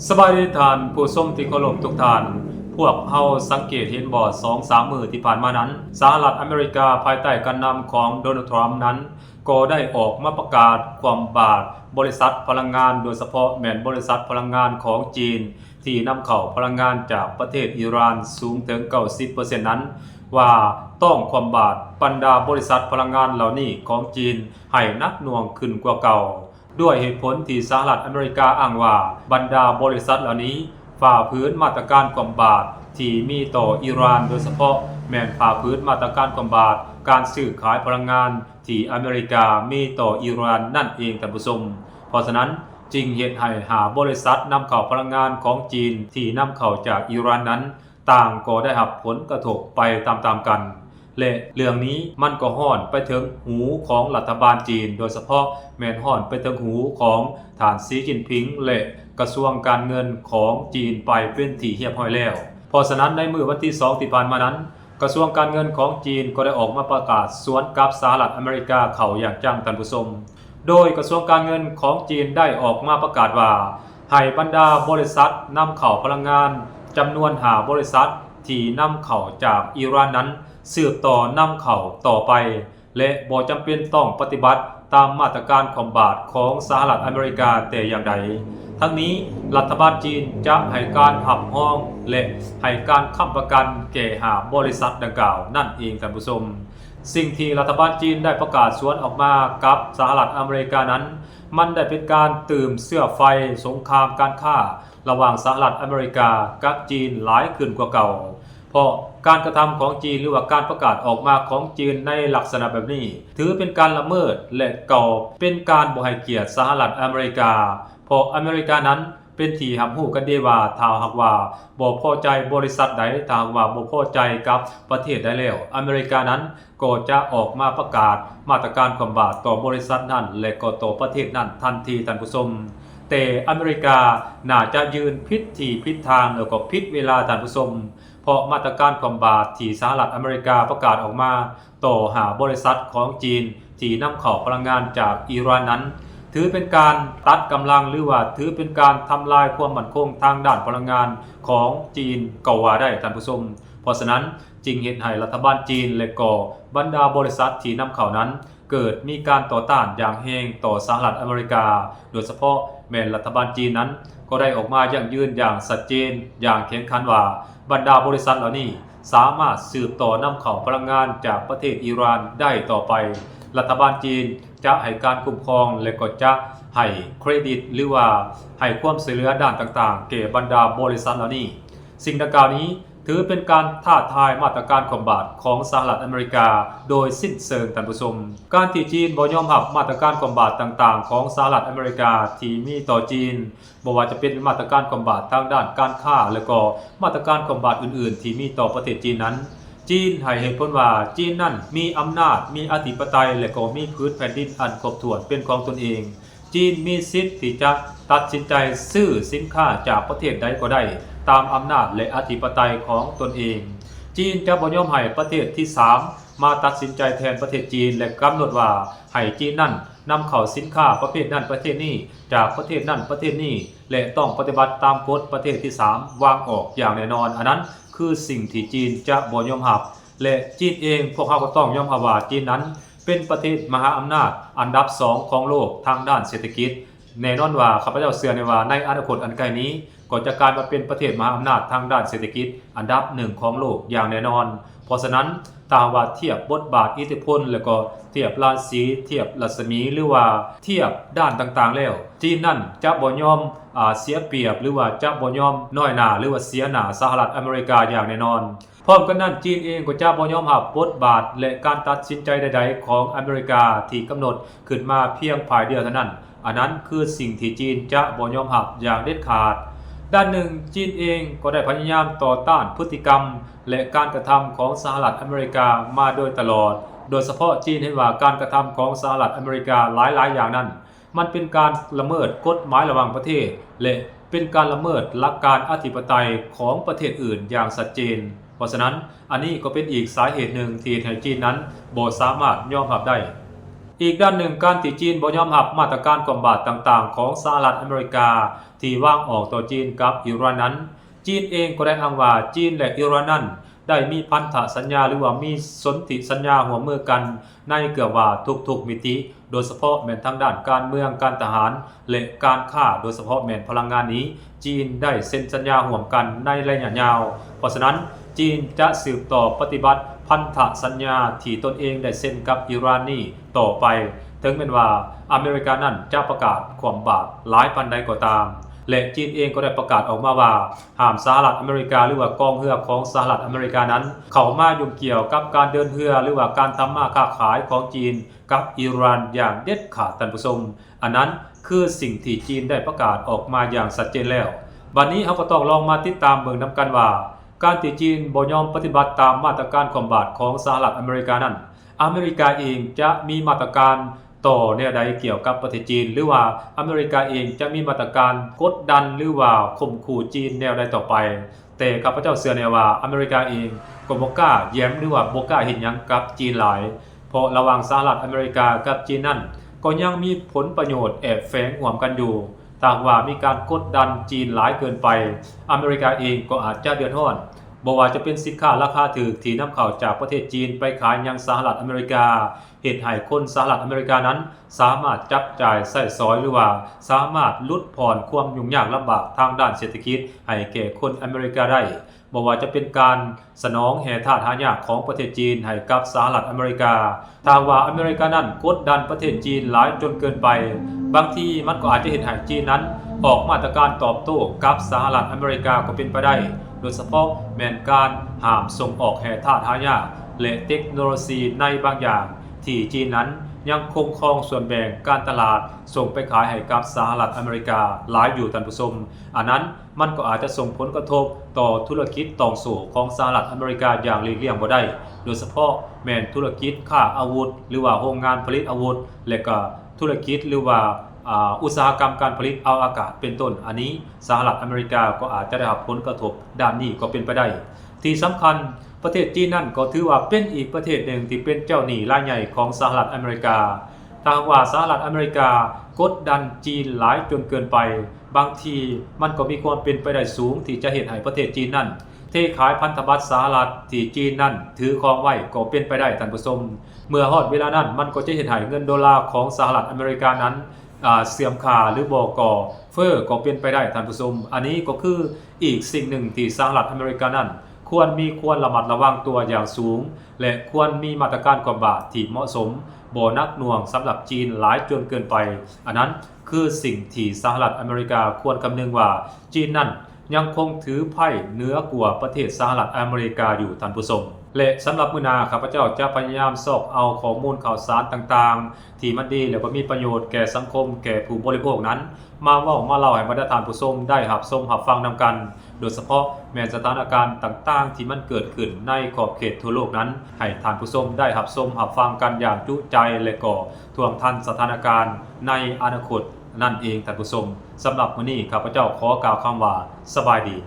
ສະບາຍດີທ່ານຜູ້ຊົມທີ່ເຄົາລົບທຸກທ່ານ. ພວກເຮົາສັງເກດເຫັນບໍ່ ສອງສາມມື້ທີ່ຜ່ານມານັ້ນ, ສະຫະລັດອາເມລິກາພາຍໃຕ້ການນຳຂອງໂດນັລ ທຣຳນັ້ນ ກໍໄດ້ອອກມາປະກາດຄວ່ຳບາດບໍລິສັດພະລັງງານ, ໂດຍສະເພາະແມ່ນບໍລິສັດພະລັງງານຂອງຈີນ ທີ່ນຳເຂົ້າພະລັງງານຈາກປະເທດອີຣານສູງເຖິງເກົ້າສິບເປີເຊັນນັ້ນ ວ່າຕ້ອງຄວ່ຳບາດບັນດາບໍລິສັດພະລັງງານເຫຼົ່ານີ້ຂອງຈີນໃຫ້ໜັກໜ່ວງຂຶ້ນກວ່າເກົ່າ. ດ້ວຍເຫດຜົນທີ່ສະຫະລັດອາເມລິກາອ້າງວ່າ ບັນດາບໍລິສັດເຫຼົ່ານີ້ຝ່າຝືນມາດຕະການຄວ່ຳບາດທີ່ມີຕໍ່ອີຣານ, ໂດຍສະເພາະແມ່ນຝ່າຝືນມາດຕະການຄວ່ຳບາດການຊື້ຂາຍພະລັງງານທີ່ອາເມລິກາມີຕໍ່ອີຣານນັ້ນເອງ, ທ່ານຜູ້ຊົມ. ເພາະສະນັ້ນ, ຈຶ່ງເຮັດໃຫ້ຫ້າບໍລິສັດນຳເຂົ້າພະລັງງານຂອງຈີນທີ່ນຳເຂົ້າຈາກອີຣານນັ້ນ ຕ່າງກໍໄດ້ຮັບຜົນກະທົບໄປຕາມໆກັນ ແລະ ເລື່ອງນີ້ມັນກໍຮ້ອນໄປເຖິງຫູຂອງລັດຖະບານຈີນ, ໂດຍສະເພາະແມ່ນຮ້ອນໄປເຖິງຫູຂອງທ່ານ ສີ ຈິ້ນຜິງ ແລະ ກະຊວງການເງິນຂອງຈີນໄປເປັນທີ່ຮຽບຮ້ອຍແລ້ວ. ເພາະສະນັ້ນ, ໃນມື້ວັນທີສອງທີ່ຜ່ານມານັ້ນ, ກະຊວງການເງິນຂອງຈີນກໍໄດ້ອອກມາປະກາດສວນກັບສະຫະລັດອາເມລິກາເຂົ້າຢ່າງຈັງ, ທ່ານຜູ້ຊົມ. ໂດຍກະຊວງການເງິນຂອງຈີນໄດ້ອອກມາປະກາດວ່າ ໃຫ້ບັນດາບໍລິສັດນຳເຂົ້າພະລັງງານຈຳນວນຫ້າບໍລິສັດທີ່ນຳເຂົ້າຈາກອີຣານນັ້ນ ສືບຕໍ່ນຳເຂົ້າຕໍ່ໄປ ແລະ ບໍ່ຈຳເປັນຕ້ອງປະຕິບັດຕາມມາດຕະການຄວ່ຳບາດຂອງສະຫະລັດອາເມລິກາແຕ່ຢ່າງໃດ. ທັງນີ້, ລັດຖະບານຈີນຈະໃຫ້ການຮັບຮອງ ແລະ ໃຫ້ການຄ້ຳປະກັນແກ່ຫ້າບໍລິສັດດັ່ງກ່າວນັ້ນເອງ, ທ່ານຜູ້ຊົມ. ສິ່ງທີ່ລັດຖະບານຈີນໄດ້ປະກາດສວນອອກມາກັບສະຫະລັດອາເມລິການັ້ນ, ມັນໄດ້ເປັນການຕື່ມເຊື້ອໄຟສົງຄາມການຄ້າລະຫວ່າງສະຫະລັດອາເມລິກາກັບຈີນຫຼາຍຂຶ້ນກວ່າເກົ່າ, ເພາະການກະທຳຂອງຈີນ ຫຼືວ່າການປະກາດອອກມາຂອງຈີນໃນລັກສະນະແບບນີ້ ຖືເປັນການລະເມີດ ແລະ ກໍເປັນການບໍ່ໃຫ້ກຽດສະຫະລັດອາເມລິກາ, ເພາະອາເມລິການັ້ນ ເປັນທີ່ຮັບຮູ້ກັນດີວ່າ ຖ້າຫາກວ່າບໍ່ພໍໃຈບໍລິສັດໃດ, ຖ້າຫາກວ່າບໍ່ພໍໃຈກັບປະເທດໃດແລ້ວ, ອາເມລິການັ້ນກໍຈະອອກມາປະກາດມາດຕະການຄວ່ຳບາດຕໍ່ບໍລິສັດນັ້ນ ແລະ ກໍຕໍ່ປະເທດນັ້ນທັນທີ, ທ່ານຜູ້ຊົມ. ແຕ່ອາເມລິກາໜ້າຈະຢືນຜິດທີ່ຜິດທາງ ແລ້ວກໍຜິດເວລາ, ທ່ານຜູ້ຊົມ, ເພາະມາດຕະການຄວ່ຳບາດທີ່ສະຫະລັດອາເມລິກາປະກາດອອກມາ ຕໍ່ຫ້າບໍລິສັດຂອງຈີນທີ່ນຳເຂົ້າພະລັງງານຈາກອີຣານນັ້ນ ຖືເປັນການຕັດກຳລັງ ຫຼືວ່າຖືເປັນການທຳລາຍຄວາມໝັ້ນຄົງທາງດ້ານພະລັງງານຂອງຈີນກໍວ່າໄດ້, ທ່ານຜູ້ຊົມ. ເພາະສະນັ້ນ, ຈຶ່ງເຮັດໃຫ້ລັດຖະບານຈີນ ແລະ ກໍບັນດາບໍລິສັດທີ່ນຳເຂົ້ານັ້ນ ເກີດມີການຕໍ່ຕ້ານຢ່າງແຮງຕໍ່ສະຫະລັດອາເມລິກາ, ໂດຍສະເພາະແມ່ນລັດຖະບານຈີນນັ້ນ ກໍໄດ້ອອກມາຢັ້ງຢືນຢ່າງຊັດເຈນ, ຢ່າງແຂງຂັນວ່າ ບັນດາບໍລິສັດເຫຼົ່ານີ້ ສາມາດສືບຕໍ່ນຳເຂົ້າພະລັງງານຈາກປະເທດອີຣານໄດ້ຕໍ່ໄປ. ລັດຖະບານຈີນຈະໃຫ້ການຄຸ້ມຄອງ ແລະ ກໍຈະໃຫ້ເຄຣດິດ ຫຼືວ່າໃຫ້ຄວາມຊ່ວຍເຫຼືອດ້ານຕ່າງໆ ແກ່ບັນດາບໍລິສັດເຫຼົ່ານີ້. ສິ່ງດັ່ງກ່າວນີ້ ຖືເປັນການທ້າທາຍມາດຕະການຄວ່ຳບາດຂອງສະຫະລັດອາເມລິກາໂດຍສິ້ນເຊີງ, ທ່ານຜູ້ຊົມ. ການທີ່ຈີນບໍ່ຍອມຮັບມາດຕະການຄວ່ຳບາດຕ່າງໆຂອງສະຫະລັດອາເມລິກາທີ່ມີຕໍ່ຈີນ, ບໍ່ວ່າຈະເປັນມາດຕະການຄວ່ຳບາດທາງດ້ານການຄ້າ ແລະ ກໍມາດຕະການຄວ່ຳບາດອື່ນໆທີ່ມີຕໍ່ປະເທດຈີນນັ້ນ, ຈີນໃຫ້ເຫດຜົນວ່າ ຈີນນັ້ນມີອຳນາດ, ມີອະທິປະໄຕ ແລະ ກໍມີຜືນແຜ່ນດິນອັນຄົບຖ້ວນເປັນຂອງຕົນເອງ. ຈີນມີສິດທີ່ຈະຕັດສິນໃຈຊື້ສິນຄ້າຈາກປະເທດໃດກໍໄດ້ ຕາມອຳນາດ ແລະ ອະທິປະໄຕຂອງຕົນເອງ. ຈີນຈະບໍ່ຍອມໃຫ້ປະເທດທີສາມມາຕັດສິນໃຈແທນປະເທດຈີນ ແລະ ກຳນົດວ່າໃຫ້ຈີນນັ້ນນຳເຂົ້າສິນຄ້າປະເພດນັ້ນປະເພດນີ້ ຈາກປະເທດນັ້ນປະເທດນີ້ ແລະ ຕ້ອງປະຕິບັດຕາມກົດປະເທດທີສາມວາງອອກຢ່າງແນ່ນອນ. ອັນນັ້ນຄືສິ່ງທີ່ຈີນຈະບໍ່ຍອມຮັບ ແລະ ຈີນເອງ ພວກເຮົາກໍຕ້ອງຍອມຮັບວ່າຈີນນັ້ນເປັນປະເທດມະຫາອຳນາດອັນດັບສອງຂອງໂລກທາງດ້ານເສດຖະກິດ. ແນ່ນອນວ່າ ຂ້າພະເຈົ້າເຊື່ອແນ່ວ່າ ໃນອະນາຄົດອັນໃກ້ນີ້ ກໍຈະກາຍມາເປັນປະເທດມະຫາອຳນາດທາງດ້ານເສດຖະກິດອັນດັບໜຶ່ງຂອງໂລກຢ່າງແນ່ນອນ. ເພາະສະນັ້ນ, ຖ້າຫາກວ່າທຽບບົດບາດ, ອິດທິພົນ ແລະ ກໍທຽບລາສີ, ທຽບລັດສະໝີ ຫຼືວ່າທຽບດ້ານຕ່າງໆແລ້ວ, ຈີນນັ້ນຈະບໍ່ຍອມ, ອາ, ເສຍປຽບ ຫຼືວ່າຈະບໍ່ຍອມນ້ອຍໜ້າ ຫຼືວ່າເສຍໜ້າສະຫະລັດອາເມລິກາຢ່າງແນ່ນອນ. ພ້ອມກັນນັ້ນ, ຈີນເອງກໍຈະບໍ່ຍອມຮັບບົດບາດ ແລະ ການຕັດສິນໃຈໃດໆຂອງອາເມລິກາທີ່ກຳນົດຂຶ້ນມາພຽງຝ່າຍດຽວເທົ່ານັ້ນ. ອັນນັ້ນຄືສິ່ງທີ່ຈີນຈະບໍ່ຍອມຮັບຢ່າງເດັດຂາດ. ດ້ານໜຶ່ງ, ຈີນເອງກໍໄດ້ພະຍາຍາມຕໍ່ຕ້ານພຶດຕິກຳ ແລະ ການກະທຳຂອງສະຫະລັດອາເມລິກາມາໂດຍຕະຫຼອດ. ໂດຍສະເພາະ, ຈີນເຫັນວ່າການກະທຳຂອງສະຫະລັດອາເມລິກາຫຼາຍໆຢ່າງນັ້ນ ມັນເປັນການລະເມີດກົດໝາຍລະຫວ່າງປະເທດ ແລະ ເປັນການລະເມີດຫຼັກການອະທິປະໄຕຂອງປະເທດອື່ນຢ່າງຊັດເຈນ. ເພາະສະນັ້ນ, ອັນນີ້ກໍເປັນອີກສາເຫດໜຶ່ງທີ່ເຮັດໃຫ້ຈີນນັ້ນບໍ່ສາມາດຍອມຮັບໄດ້. ອີກດ້ານໜຶ່ງ, ການທີ່ຈີນບໍ່ຍອມຮັບມາດຕະການຄວ່ຳບາດຕ່າງໆຂອງສະຫະລັດອາເມລິກາທີ່ວາງອອກຕໍ່ຈີນກັບອີຣານນັ້ນ, ຈີນເອງກໍໄດ້ອ້າງວ່າຈີນ ແລະ ອີຣານນັ້ນໄດ້ມີພັນທະສັນຍາ ຫຼືວ່າມີສົນທິສັນຍາຮ່ວມມືກັນໃນເກືອບວ່າທຸກໆມິຕິ, ໂດຍສະເພາະແມ່ນທາງດ້ານການເມືອງ, ການທະຫານ ແລະ ການຄ້າ, ໂດຍສະເພາະແມ່ນພະລັງງານນີ້, ຈີນໄດ້ເຊັນສັນຍາຮ່ວມກັນໃນໄລຍະຍາວ. ເພາະສະນັ້ນ, ຈີນຈະສືບຕໍ່ປະຕິບັດພັນທະສັນຍາທີ່ຕົນເອງໄດ້ເຊັນກັບອີຣານນີ້ຕໍ່ໄປ, ເຖິງແມ່ນວ່າອາເມລິການັ້ນຈະປະກາດຄວ່ຳບາດຫຼາຍປານໃດກໍຕາມ. ແລະ ຈີນເອງກໍໄດ້ປະກາດອອກມາວ່າ ຫ້າມສະຫະລັດອາເມລິກາ ຫຼືວ່າກອງເຮືອຂອງສະຫະລັດອາເມລິການັ້ນ ເຂົ້າມາຫຍຸ້ງກ່ຽວກັບການເດີນເຮືອ ຫຼືວ່າການທຳມາຄ້າຂາຍຂອງຈີນກັບອີຣານຢ່າງເດັດຂາດ, ທ່ານຜູ້ຊົມ. ອັນນັ້ນຄືສິ່ງທີ່ຈີນໄດ້ປະກາດອອກມາຢ່າງຊັດເຈນແລ້ວ. ບັດນີ້ເຮົາກໍຕ້ອງລອງມາຕິດຕາມເບິ່ງນຳກັນວ່າ ການທີ່ຈີນບໍ່ຍອມປະຕິບັດຕາມມາດຕະການຄວ່ຳບາດຂອງສະຫະລັດອາເມລິການັ້ນ, ອາເມລິກາເອງຈະມີມາດຕະການຕໍ່ແນວໃດກ່ຽວກັບປະເທດຈີນ ຫຼືວ່າອາເມລິກາເອງຈະມີມາດຕະການກົດດັນ ຫຼືວ່າຂົ່ມຂູ່ຈີນແນວໃດຕໍ່ໄປ. ແຕ່ຂ້າພະເຈົ້າເຊື່ອແນ່ວ່າອາເມລິກາເອງກໍບໍ່ກ້າແຫຍ້ມ ຫຼືວ່າບໍ່ກ້າເຮັດຫຍັງກັບຈີນຫຼາຍ, ເພາະລະຫວ່າງສະຫະລັດອາເມລິກາກັບຈີນນັ້ນ ກໍຍັງມີຜົນປະໂຫຍດແອບແຝງຮ່ວມກັນຢູ່. ຖ້າຫາກວ່າມີການກົດດັນຈີນຫຼາຍເກີນໄປ, ອາເມລິກາເອງກໍອາດຈະເດືອດຮ້ອນ. ບໍ່ວ່າຈະເປັນສິນຄ້າລາຄາຖືກທີ່ນຳເຂົ້າຈາກປະເທດຈີນໄປຂາຍຍັງສະຫະລັດອາເມລິກາ, ເຮັດໃຫ້ຄົນສະຫະລັດອາເມລິການັ້ນສາມາດຈັບຈ່າຍໃຊ້ສອຍ ຫຼືວ່າສາມາດຫຼຸດຜ່ອນຄວາມຫຍຸ້ງຍາກລຳບາກທາງດ້ານເສດຖະກິດໃຫ້ແກ່ຄົນອາເມລິກາໄດ້, ບໍ່ວ່າຈະເປັນການສະໜອງແຮ່ທາດຫາຍາກຂອງປະເທດຈີນໃຫ້ກັບສະຫະລັດອາເມລິກາ. ຖ້າຫາກວ່າອາເມລິການັ້ນກົດດັນປະເທດຈີນຫຼາຍຈົນເກີນໄປ, ບາງທີມັນກໍອາດຈະເຮັດໃຫ້ຈີນນັ້ນອອກມາດຕະການຕອບໂຕ້ກັບສະຫະລັດອາເມລິກາກໍເປັນໄປໄດ້, ໂດຍສະເພາະແມ່ນການຫ້າມສົ່ງອອກແຮ່ທາດຫາຍາກ ແລະ ເຕັກໂນໂລຊີໃນບາງຢ່າງ ທີ່ຈີນນັ້ນຍັງຄົງຄອງສ່ວນແບ່ງການຕະຫຼາດສົ່ງໄປຂາຍໃຫ້ກັບສະຫະລັດອາເມລິກາຫຼາຍຢູ່, ທ່ານຜູ້ຊົມ. ອັນນັ້ນມັນກໍອາດຈະສົ່ງຜົນກະທົບຕໍ່ທຸລະກິດຕ່ອງໂສ້ຂອງສະຫະລັດອາເມລິກາຢ່າງຫຼີກລ່ຽງບໍ່ໄດ້, ໂດຍສະເພາະແມ່ນທຸລະກິດຄ້າອາວຸດ ຫຼືວ່າໂຮງງານຜະລິດອາວຸດ ແລະ ກະທຸລະກິດ ຫຼືວ່າ ອາ ອຸດສາຫະກຳການຜະລິດອາວອາກາດເປັນຕົ້ນ. ອັນນີ້ສະຫະລັດອາເມລິກາກໍອາດຈະໄດ້ຮັບຜົນກະທົບດ້ານນີ້ກໍເປັນໄປໄດ້. ທີ່ສຳຄັນ, ປະເທດຈີນນັ້ນກໍຖືວ່າເປັນອີກປະເທດໜຶ່ງທີ່ເປັນເຈົ້າໜີ້ລາຍໃຫຍ່ຂອງສະຫະລັດອາເມລິກາ. ຖ້າຫາກວ່າສະຫະລັດອາເມລິກາກົດດັນຈີນຫຼາຍຈົນເກີນໄປ, ບາງທີມັນກໍມີຄວາມເປັນໄປໄດ້ສູງທີ່ຈະເຮັດໃຫ້ປະເທດຈີນນັ້ນເທຂາຍພັນທະບັດສະຫະລັດທີ່ຈີນນັ້ນຖືຄອງໄວ້ກໍເປັນໄປໄດ້, ທ່ານຜູ້ຊົມ. ເມື່ອຮອດເວລານັ້ນ, ມັນກໍຈະເຮັດໃຫ້ເງິນໂດລາຂອງສະຫະລັດອາເມລິການັ້ນ ອາ ເສື່ອມຄ່າ ຫຼືບໍ່ກໍເຟີ້ກໍເປັນໄປໄດ້, ທ່ານຜູ້ຊົມ. ອັນນີ້ກໍຄືອີກສິ່ງໜຶ່ງທີ່ສະຫະລັດອາເມລິການັ້ນຄວນມີຄວນລະມັດລະວັງຕົວຢ່າງສູງ ແລະ ຄວນມີມາດຕະການຄວ່ຳບາດທີ່ເໝາະສົມ, ບໍ່ໜັກໜ່ວງສຳລັບຈີນຫຼາຍຈົນເກີນໄປ. ອັນນັ້ນຄືສິ່ງທີ່ສະຫະລັດອາເມລິກາຄວນຄຳນຶງວ່າ ຈີນນັ້ນຍັງຄົງຖືໄພເໜືອກວ່າປະເທດສະຫະລັດອາເມລິກາຢູ່, ທ່ານຜູ້ຊົມ. ແລະ ສຳລັບມື້ໜ້າ, ຂ້າພະເຈົ້າຈະພະຍາຍາມຊອກເອົາຂໍ້ມູນຂ່າວສານຕ່າງໆ ທີ່ມັນດີ ແລະ ກໍມີປະໂຫຍດແກ່ສັງຄົມ, ແກ່ຜູ້ບໍລິໂພກນັ້ນ ມາເວົ້າມາເລົ່າໃຫ້ບັນດາທ່ານຜູ້ຊົມໄດ້ຮັບຊົມຮັບຟັງນຳກັນ, ໂດຍສະເພາະແມ່ນສະຖານະການຕ່າງໆທີ່ມັນເກີດຂຶ້ນໃນຂອບເຂດທົ່ວໂລກນັ້ນ ໃຫ້ທ່ານຜູ້ຊົມໄດ້ຮັບຊົມຮັບຟັງກັນຢ່າງຈຸໃຈ ແລະ ກໍທ່ວງທັນສະຖານະການໃນອະນາຄົດນັ້ນເອງ, ທ່ານຜູ້ຊົມ. ສຳລັບມື້ນີ້ ຂ້າພະເຈົ້າຂໍກ່າວຄຳວ່າ ສະບາຍດີ.